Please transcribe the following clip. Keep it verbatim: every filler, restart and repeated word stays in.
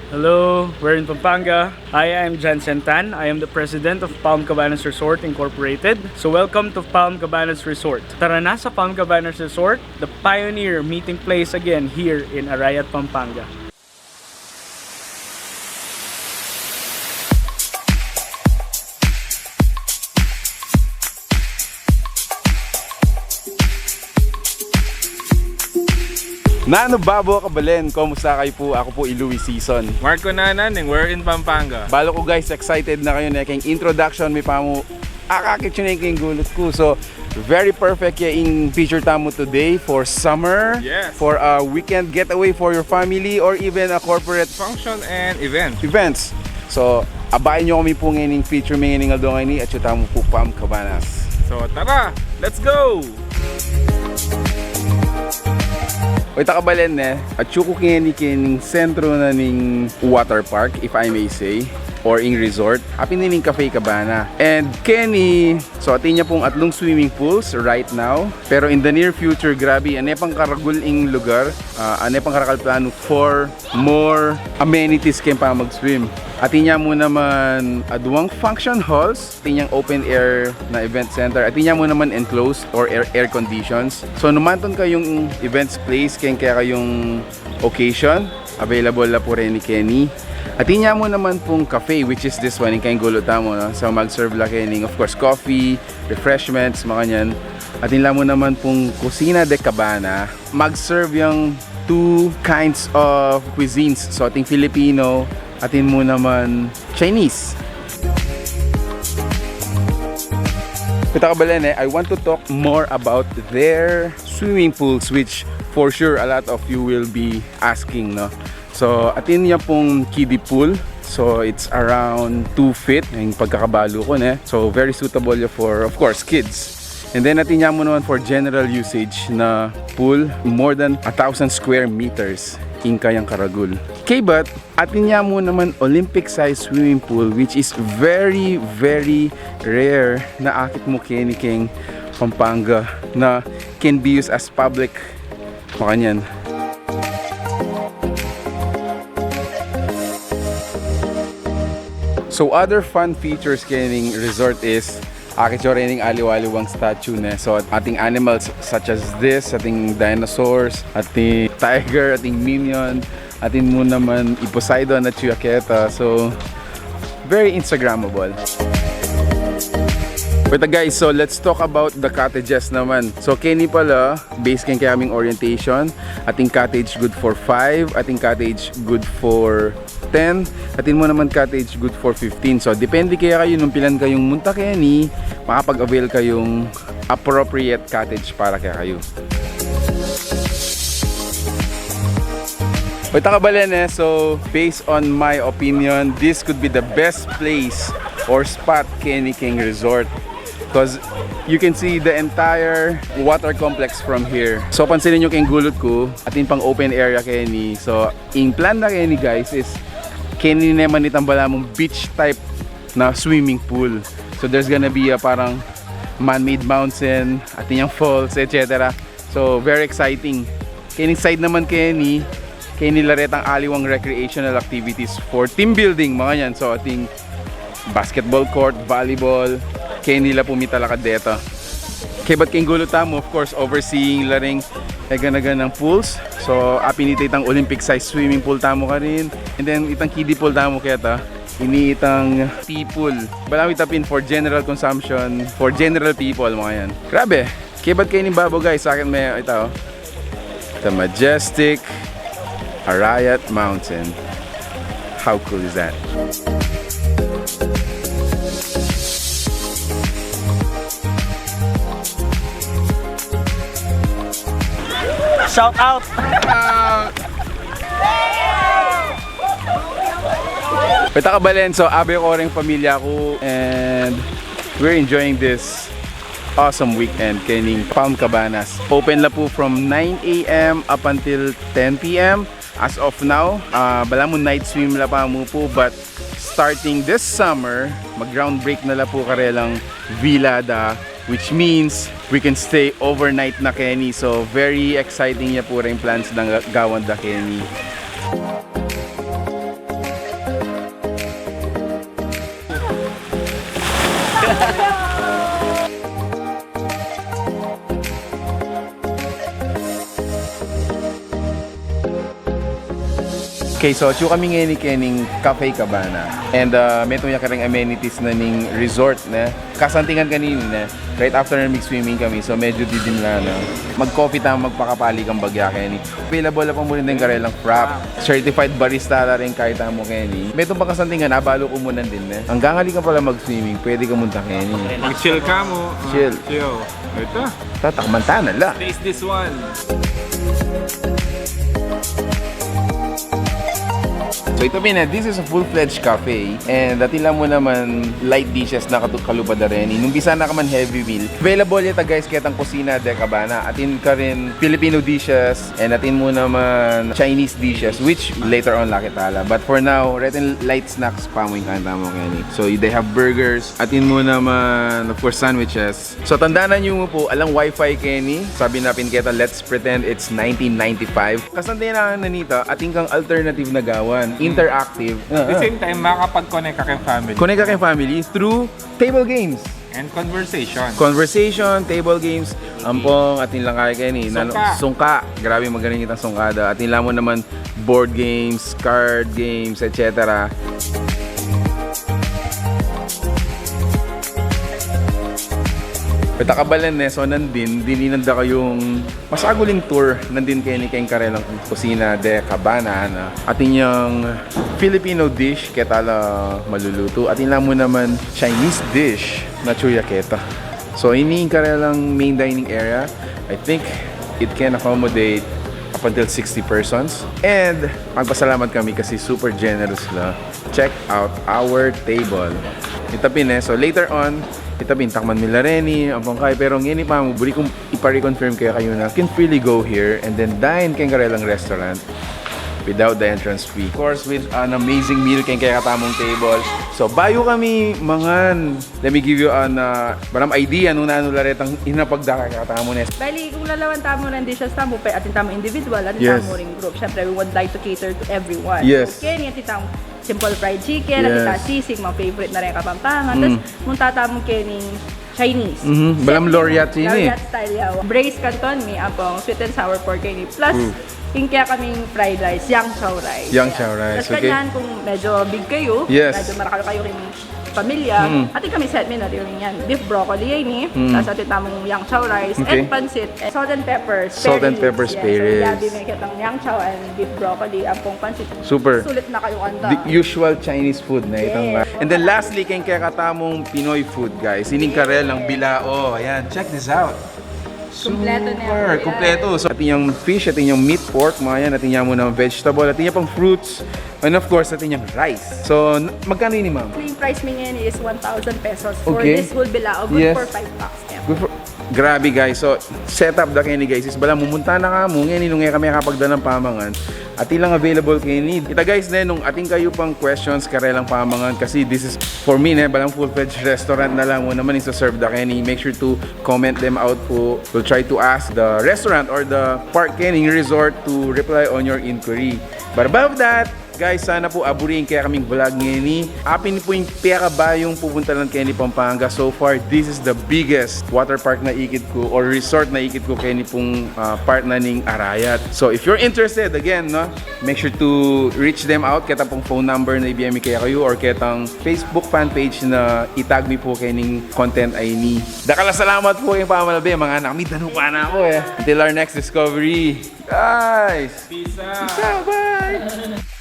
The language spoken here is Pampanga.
Hello, we're in Pampanga. Hi, I'm Jansen Tan. I am the president of Palm Cabanas Resort Incorporated. So welcome to Palm Cabanas Resort. Tara na sa Palm Cabanas Resort, the pioneer meeting place again here in Arayat, Pampanga. Nanu babo, kabalen, kumusta kayu pu? Aku pu i Louie Sison. Marco Nanan, and we're in Pampanga. Balu ku guys, excited na kayu ne keng introduction mi pamu. Akakit yu ne keng gulut ku. So, very perfect ya ing feature tamu today for summer, yes, for a weekend getaway for your family or even a corporate function and event. Events. So, abayan yu kami pu ngening feature mi ngening aldo ngeni, atyu tamu pu Palm Cabanas. So, tara! Let's go! Oy, ta kabalen ne, atyu ku keni kening sentro na ning water park, if I may say, or ing resort. Apin ne ning Cafe Cabana. And keni, so atin ya pung atlung swimming pools right now. Pero in the near future, grabe, ane pang karagul ing lugar, ah, ane pang karakal planu for more amenities keng pamag-swim. Atin ya mu naman aduang function halls, atin yang open air na event center, atin ya mu naman enclosed or air, air conditions. So, nung mantun kayung events place keng kekayung occasion, available la pu reni keni. Atin ya mu naman pung cafe, which is this one, ing kayung gulut tamu, no? So, mag-serve la keni, of course, coffee, refreshments, makanyan. Atin la mu naman pung Cocina de Cabana, mag-serve yang two kinds of cuisines. So, atin Filipino, atin mu naman Chinese. Kita kabalen ne, I want to talk more about their swimming pools, which for sure a lot of you will be asking, no? So, atin ya pung kiddie pool. So, it's around two feet ing pagkakabalu ku, ne? So, very suitable ya for, of course, kids. And then, atin ya mu naman for general usage na pool, more than a thousand square meters ing kayang karagul. Kaybat, atin ya mu naman Olympic-sized swimming pool, which is very, very rare na akit mu keni keng Pampanga na can be used as public, makanyan. So, other fun features kening resort is akit yu rening aliwa-aliwang statue, ne. So, atin animals such as this, atin dinosaurs, atin tiger, atin mimic, atin mu naman i Poseidon at Chiaketa. So, very Instagrammable. Wait, guys, so let's talk about the cottages naman. So, keni pala, base keng kekami orientation, atin cottage good for five, atin cottage good for ten, atin mu naman cottage good for fifteen. So, depende kekayu nung pilan kayung munta keni, makapag-avail kayung appropriate cottage para kekayu. Wait, ta kabalen, eh. So, based on my opinion, this could be the best place or spot keni keng resort. 'Cause you can see the entire water complex from here. So, pansinin yu keng gulut ku, atin pang open area keni. So, ing plan na keni, guys, is keni naman itang balamu beach type na swimming pool. So, there's gonna be a parang man-made mountain, atin yang falls, et cetera. So, very exciting. Keni side naman keni, keni la retang aliwang recreational activities for team building, makanyan. So, atin basketball court, volleyball, keni la pu mitalakad deta. Kaybat keng gulut tamu, of course, overseeing la ring eganagan nang pools. So, apin ita itang Olympic-sized swimming pool tamu karin. And then, itang kiddie pool tamu keta. Ini itang pea pool. Balamu ita pin for general consumption, for general people, makanyan. Grabe! Kaybat keni babo, guys, akit me, ita, oh. The majestic Arayat Mountain. How cool is that? Shout out! Peta kabalen, so, abe ku reng pamilya ku, and we're enjoying this awesome weekend kening Palm Cabanas. Open la pu from nine a.m. up until ten p.m. As of now, ah, balamu night swim la pamu pu, but starting this summer, mag-ground break na la pu karelang villa da, which means we can stay overnight na keni. So, very exciting ya pu reng plans dang gawan da keni. Okay, so atyu kami ngeni kening Cafe Cabana. And, uh, metung ya kareng amenities na ning resort, ne? Kasantingan kanini, ne? Right after na, mag-swimming kami, so medyo didimla na. Mag-coffee tamu, magpakapali kang bagya keni. Available na pa mu rin deng karelang frap. Certified barista la rin kaya tamu keni. Metung pang kasantingan, abalu ku mu nandin, ne? Anggang ali ka pala mag-swimming, pwede ka munta keni. Mag-chill ka mu. Chill. Chill. Ito. Tatakman ta na la. Taste this one. So ita pin, this is a full-fledged cafe, and atin la mu naman light dishes na katu-, kalupad da reni. Nung bisa na ka man heavy meal, available ya ita, guys, ketang Cocina de Cabana. Atin karin Filipino dishes, and atin mu naman Chinese dishes, which later on la kitala. But for now, retin light snacks pa mu ing kanita mu keni. So they have burgers, atin mu naman, of course, sandwiches. So, tandanan yu mu pu, alang wifi keni. Sabi na pin keta, let's pretend it's nineteen ninety-five. Kasandanan na nita, atin kang alternative na gawan, interactive. Ah, ah. At the same time, makakapag-connect ka keng family. Connect ka keng family through table games. And conversation. Conversation, table games, ampong atin lang kaya keni. Nanu-, sungka. Sungka. Grabe, magaling itang sungka da. Atin la mu naman board games, card games, et cetera. Peta kabalan ne, so nandin, dinan da kayung masaguling tour, nandin keni keng karelang Cocina de Cabana, na atin yang Filipino dish, keta la malulutu, atin la mu naman Chinese dish, na chuya keta. So, ini ing karelang main dining area. I think it can accommodate up until sixty persons. And magpasalamat kami kasi super generous la. Check out our table. Ita pin, eh. So, later on, ita pin, takman mi la reni, ampong kaya. Pero ngeni pa mu, buri kung ipa-reconfirm kaya kayu na, can freely go here and then dine keng karelang restaurant without the entrance fee. Of course, with an amazing meal keng kekatamung table. So, bayu kami mangan, let me give you an, uh, balang idea nung nanu la retang inapag da kekatamu ne. Bali, kung lalawan tamu ring dishes tamu, pe, atin tamu individual, atin tamu ring group. Siyempre, we would like to cater to everyone. Yes. So, keni, atin tamu simple fried chicken, atin tamu sisig, mga favorite na rin Kapampangan. Tas, munta tamu keni Chinese. Mhm. Balang laureate ini. Laureate style yaw. Braised canton mi, ampong sweet and sour pork ini. Plus, ing kekaming fried rice, yang chow rice. Yang chow rice, okay. Tas kanyan, kung medyo big kayu, medyo marakal kayu ring pamilya, atin kami set meal, atin yan. Beef broccoli ini, tas atin tamung yang chow rice, and pancit, eh, salt and pepper spare ribs. Salt and pepper spare ribs. Yan. So, yabi mi ketang yang chow and beef broccoli, ampong pancit. Super. Sulit na kayu kanta. The usual Chinese food na itang. Yes. And then lastly, keng kekatamung Pinoy food, guys. Ining karelang bilao. Ayan, check this out. Kumpleto na. Super kumpleto. So, atin yang fish, atin yang meat, pork, mga yan, atin yang mu na vegetable, atin yang pang fruits. And of course, atin yang rice. So, n-, magkano ini, ma'am? Ing price mi ngeni is one thousand pesos for this whole bilao. Good for five packs. Good for, grabe, guys. So, setup da keni, guys, is bala mumunta na kamu ngeni nung e kami kapagdalang pamangan. Atin lang available keni. Ita, guys, ne, nung atin kayu pang questions karelang pamangan, kasi this is, for me, ne, balang full-fledged restaurant na la mu naman ing sa-serve da keni. Make sure to comment them out pu. We'll try to ask the restaurant or the park keni, resort, to reply on your inquiry. But above that, guys, sana pu aburi ing kekaming vlog ngeni. Apin pu ing pekabayung pupuntalan keni Pampanga. So far, this is the biggest water park na ikit ku or resort na ikit ku keni pung, ah, part na ning Arayat. So if you're interested, again, no, make sure to reach them out. Keta pung phone number na ibie mi kekayu or ketang Facebook fan page na itag mi pu kening content a ini. Dakal a salamat pu keng pamanalbe, mga anak mi, danupa na ku, eh. Until our next discovery. Guys! Peace out! Peace out, bye!